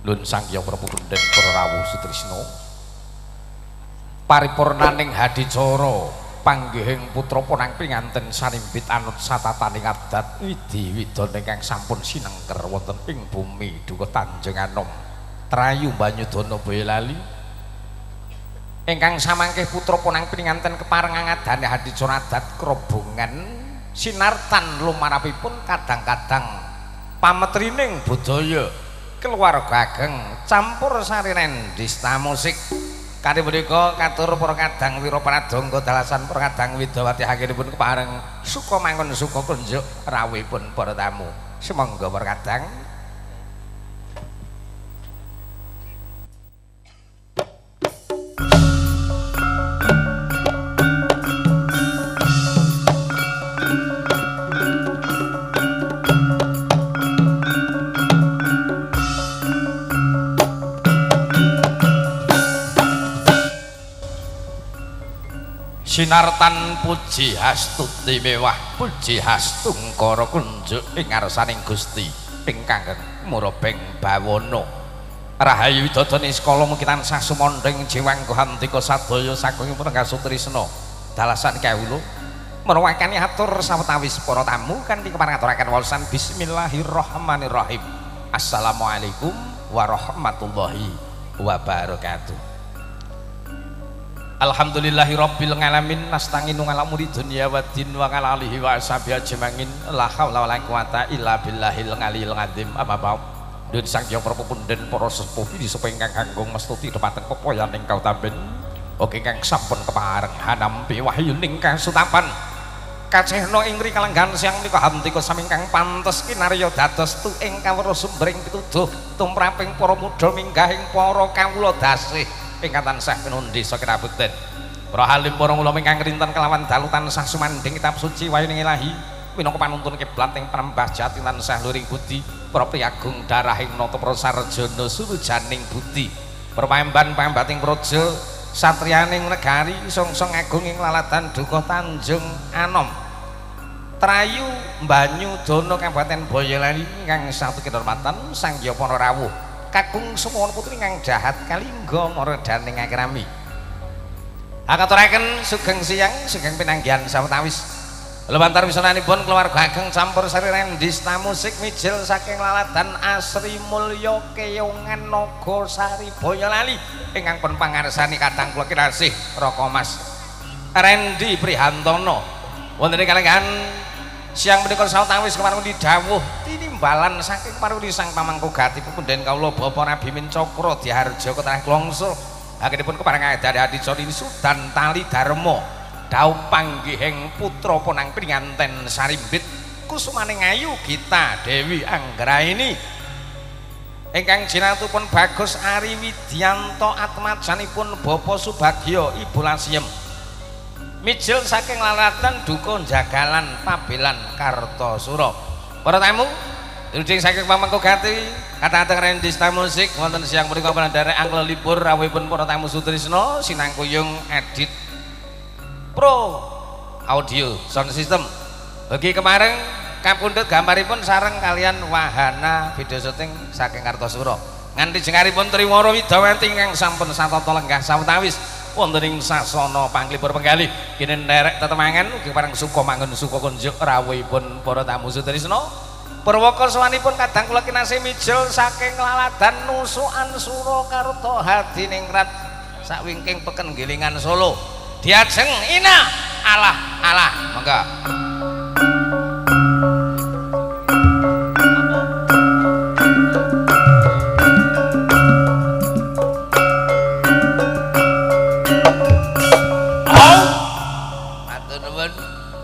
Lun Sang Hyang Prabu Punden para rawuh sutrisna. Paripurnaning hadicara panggihing putra ponang pinganten sanimbit anut satataning adat widi widana ingkang sampun sinengker wonten ing bumi duka Tanjung Anom Trayu Banyudana Boyolali ingkang samangke putra ponang pinganten kepareng ngadani hadicara adat krobongan sinartan lumarapipun kadang-kadang pametrining budaya keluarga ageng campur sari rendista musik. Kanthi punika katur para kadang wira pradangga dalasan para kadang widawati anggenipun kepareng suka mangun suka kunjuk rawuhipun para tamu. Sumangga para kadang. Sinartan puji hastuti mewah puji hastungkara kunjuk ing ngarsaning Gusti ingkang murabeng bawana rahayu widada niskala mugi tansah sumandhing jiwangga handika sadaya sagungipun kasutrisna dalasan kawula menawi atur sawetawis para tamu kanthi kepareng aturaken waosan bismillahirrahmanirrahim. Assalamualaikum warahmatullahi wabarakatuh. Alhamdulillahirabbil alamin nasta'inu ala umuri dunya waddin wa ala alihi wa ashabihi ajmain la haula wala quwata illa billahil aliyil azim. Amma ba'd. Dun Sang Hyang Prabu Punden para sepuh pilih ingkang kangkung mestuti dhumateng pepoyan ing kautaben ugi ingkang sampun kepareng hanampi wahyuning kasutapan kacehna ing rikalenggan siang menika handika sami ingkang pantes kinarya dados tu ing kawruh sumbering pituduh tumraping para muda minggahing para kawula dasih ingkang tansah pinundi desa Kirabekten. Para halim para ulama ingkang rinten kelawan dalu tansah sumandhing kitab suci wahyuning ilahi minangka panuntun kiblat ing panembah jati tansah luring budi para priyagung darahing nata para sarjana surujaning budi para pamban pambating praja satriyaning negari songsong agung ing lalatan duka Tanjung Anom Trayu Banyudana Kabupaten Boyolali ingkang satu kinurmatan Sang Hyang Para Rawuh kakung sumuwun putri ingkang jahat kalingga maradaning akrami. Akaturaken sugeng siang sugeng pinanggihan sawetawis lumantar wisananipun keluarga ageng campur sari rendista musik mijil saking lalatan Asri Mulya Keyongan Nagasari Boyolali ingkang pun pangarsani kadang kula kinasih Raka Mas Rendi Prihantono. Wonten ing kalenggahan siang menika sawetawis kepareng didhawuh tinimbalan saking paruri sang pamangku gati punden kawula Bapak Rabimin Cakra Diharja Ketanah Klongso akhiripun kepareng adhari adicara Sudan Tali Dharma dhaup panggihing putra ponang pinganten sarimbit kusumaning ayu Gita Dewi Anggraini ingkang jinatupun Bagus Ari Widianto atmajanipun Bapak Subagio Ibu Lasiem mijil saking lalatan Dukuh Jagalan Pabelan Kartosuro. Para tamu wilujeng saking pamangku gati kathah rendista musik wonten siang punika panandhare anglelipur rawuhipun para tamu sutrisna sinangkuyung edit pro audio sound system. Bagi kemarin kapundhut gambaripun sareng kalian wahana video syuting saking Kartosuro. Nganti jengaripun Triwara Widawati ingkang sampun satata lenggah sawetawis wonten ing sasana panglipur penggalih kene nderek tetemangan ugi pareng suka mangun suka kunjuk rawuhipun para tamu sutrisna. Purwaka sowanipun kadang kula kinasih mijil saking laladan Nusukan Surakarta Hadiningrat sakwingking peken Gilingan Solo. Diajeng Ina alah alah monggo.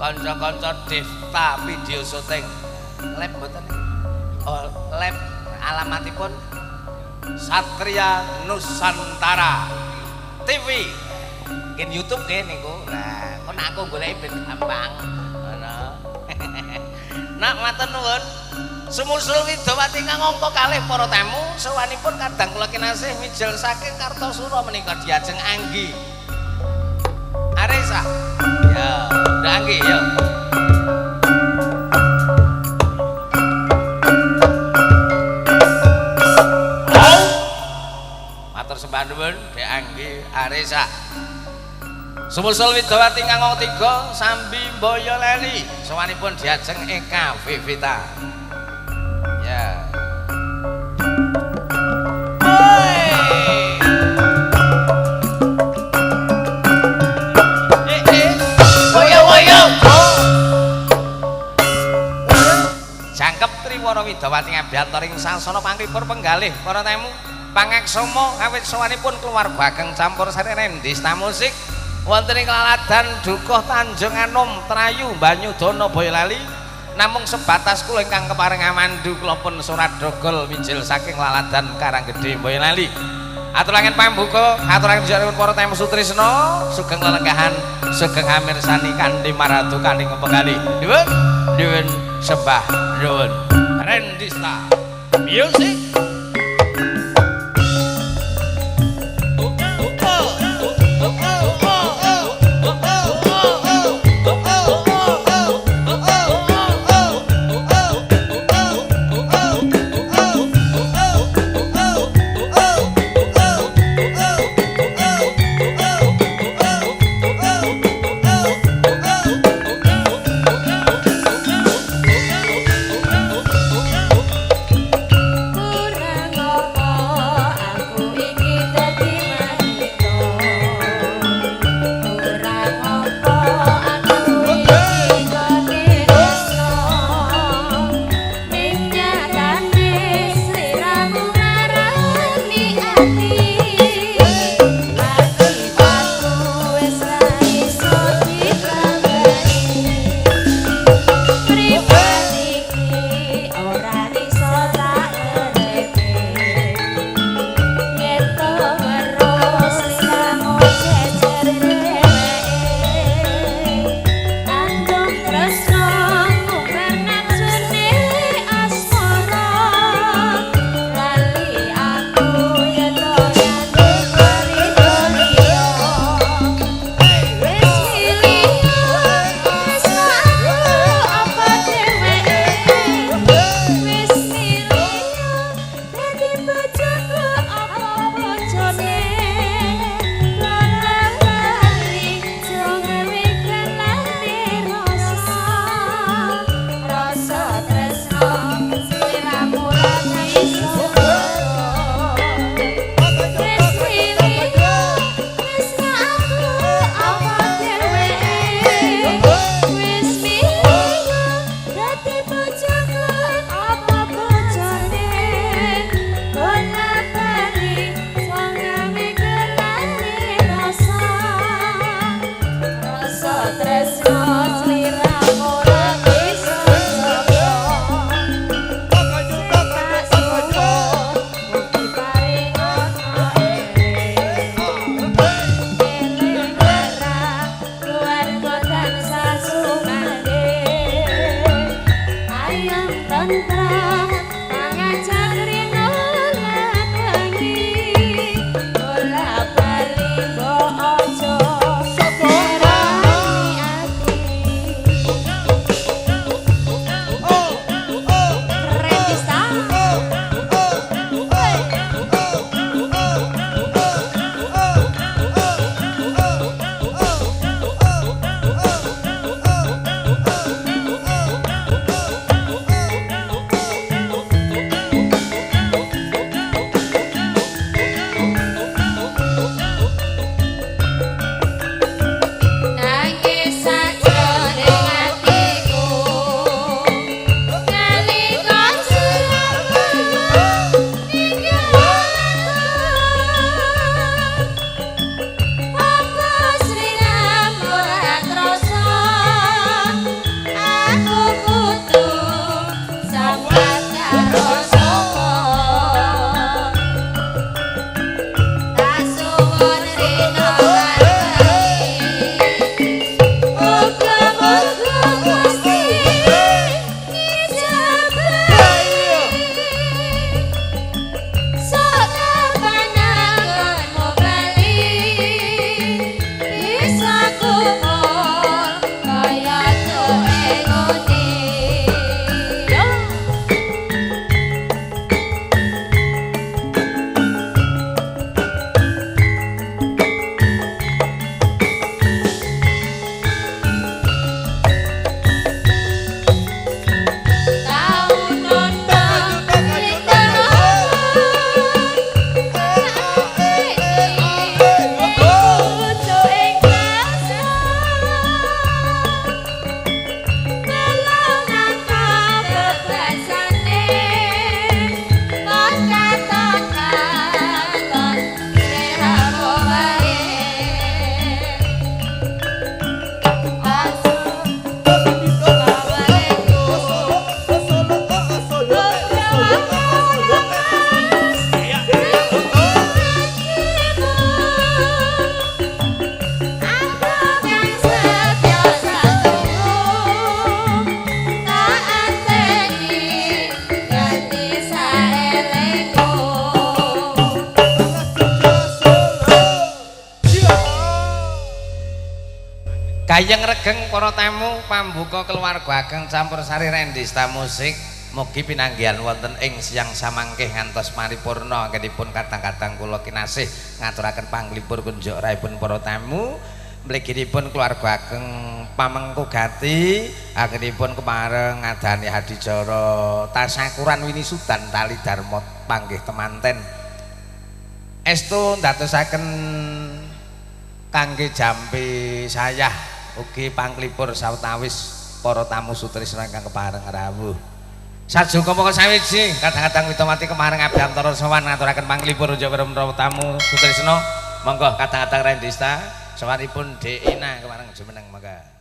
Kanca-kanca Devta video syuting lab mboten? Oh, lab alamatipun Satria Nusantara TV. Nggih YouTube nggih niku. Lah, kok nek aku goleki ben gampang. Ngono. Nak matur nuwun. Sumusul widawati kang angka kalih para tamu sowanipun kadang kula kinasih mijil saking Kartosuro menika diajeng Anggi. Aresa. Ya, udah Anggi ya. Oh. Sembah nuwun Dek Anggi Arisa. Sumusul Widawati Kangong 3 Sambi Boyolali sowanipun diajeng Eka Vivita. Ya. Jangkep Triwara Widawati ngabyantoring sasana panglipur penggalih para tamu pangaksama awit sowanipun keluarga ageng campur sari Rendista Musik wonten ing Laladan Dukuh Tanjung Anom Trayu Banyudana Boyolali. Namung sebatas kula ingkang kepareng amandu kula pun surat dogol mijil saking Laladan Karanggede Boyolali. Aturaken pambuka, aturaken jaringan para tamu sutrisna, sugeng lelenggahan, sugeng amirsani kanthi maratu kanthi penggalih. Nuwun, nuwun sembah nuwun. Rendista Music. Kurang Gayeng regeng para tamu pambuka keluarga ageng campur sari Rendista Musik mugi pinanggihan wonten ing siang samangke ngantos paripurna anggenipun kadang-kadang kula kinasih ngaturaken panglipur kunjuk raipun para tamu mliginipun keluarga ageng pamengku gati anggenipun kepareng ngadani adicara tasakuran winisudan tali dharma panggih temanten estu ndadosaken kangge jampi sayah ugi panglipur sawetawis para tamu sutrisna ingkang kepareng rawuh. Sajuka moko sawiji kadang-kadang witomati kemareng abiyantara sowan ngaturaken panglipur unjuk para tamu sutrisna. Monggo kadang-kadang Rendista sowanipun Dek Ina kemareng jumeneng monggo.